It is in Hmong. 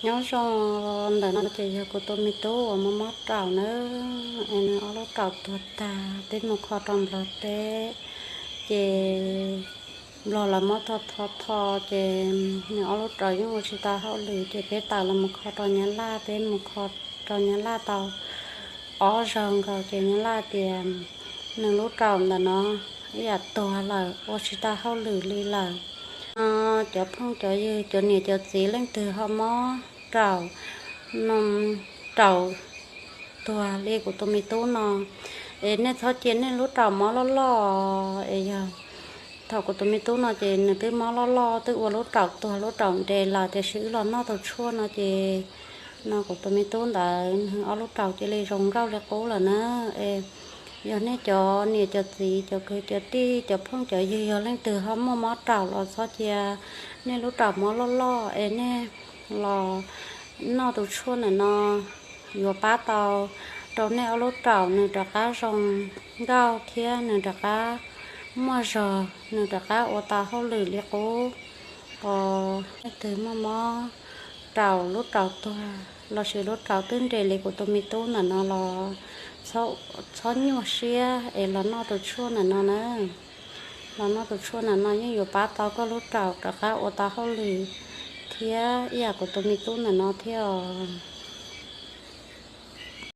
Nyob zoo, ntawm no ces yog kuv tus me tub uas mob mob raum nawb, es nws ob lub raum tuag tag, peb mus kho rau Nplog teb, ces Nplog lawv muab tho tho tho, ces nws ob lub raum yeej ua tsis tau hauj lwm, ces peb tawm los mus kho rau Nyab Laj, peb mus kho rau Nyab Laj tau ob zaug nkaus, ces Nyab Laj tias nws lub raum ntawm no ib yam tuag lawm, ua tsis tau hauj lwm li lawm. Cov phooj cov ywg, cov niam cov txiv leej twg ho mob raum, raum tuag li kuv tus me tub no, es nej txhob cia nej lub raum mob loj loj, es yog thaum kuv tus me tub no ces nws twb mob loj loj, twb ua lub raum tuag lub raum nres lawm, tiam sis wb los noj tus tshuaj no ces no kuv tus me tub ntawd nws ob lub raum cia li zoo nkauj li qub lawm na. Es yog nej cov niam cov txiv, cov kwv cov tij, cov phooj cov ywg, yog leej twg ho muaj mob raum los txhob cia nej lub raum mob loj loj, es nej los noj tus tshuaj ntawm no yuav pab tau rau nej ob lub raum nws rov qab zoo nkauj thiab nws rov qab muaj zog, nws rov qab ua tau hauj lwm li qub. Os, leej twg muaj mob raum, lub raum tuag lossis lub raum twb nres li kuv tus me tub ntawm no los txhob nyuaj siab es los noj tus tshuaj ntawm no na. Los noj tus tshuaj ntawm no yeej yuav pab tau koj lub raum rov qab ua tau hauj lwm thiab ib yam kuv tus me tub ntawm no thiab os.